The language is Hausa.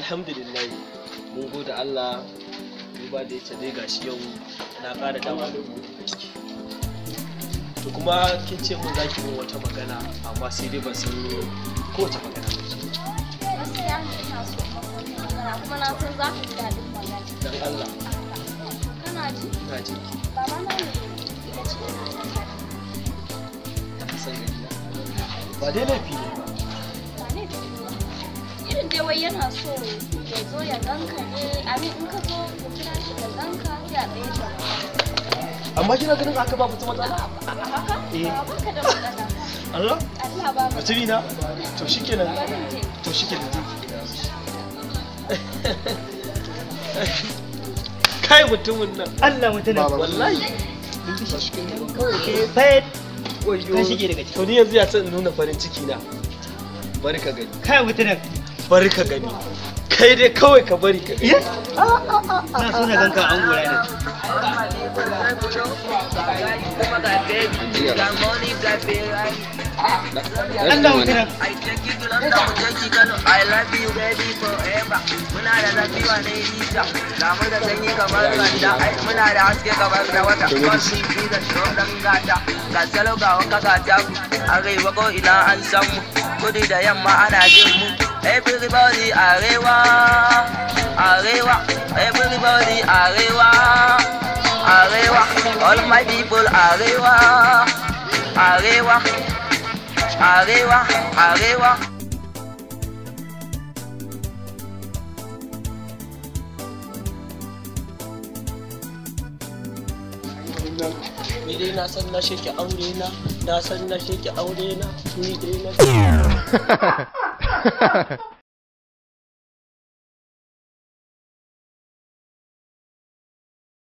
Alhamdulillah, mun gode Allah. Duba da yace dai gashi yau na ƙara dawa da mu ciki. To kuma kin ce mun zaki mun wata magana, amma sai dai ban san kowace magana ba ce. Gaskiya ina so in maka wata magana, kuma na san za ka ji daɗin magana. Dan Allah. Kana ji? Ina jin ki. Baba na ne ita ce ina son ka. Ta san gani na. Ba dai laifi ne ba. Ba laifi ne ba. Irin dai wai yana so ya zo ya ganka ne, amin in ka zo ya kira shi ya ganka sai a tsaye da. Amma kina ganin haka babu wata matsala? Haka? Eh. Ba ka da matsala. Allah? Allah ba matsala. Mutumi na? To shikenan. To shikenan. Kai mutumin nan. Allah mutumin. Wallahi. Kawai kai Wayyo. Ka shige daga ciki. To ni yanzu ya san in nuna farin ciki na. Bari ka gani. Kai mutumin. Bari ka gani. Kai dai kawai ka bari ka gani. Na so na ganka an gora ne. Allah mutumin. I love you baby forever. Muna da zafi wane isa. Ga mu da sanyi kamar randa. Ai muna da haske kamar na wata. Kwasin da shodan gata. Ga salo ga wanka ga taku. Arewa ko ina an san mu. Kudu da yamma ana jin mu. Everybody arewa. Arewa. Everybody arewa. Arewa. All my people arewa. Arewa. Arewa. Arewa. Ni dai na san na sheke aure na, na san na sheke aure na, ni dai na.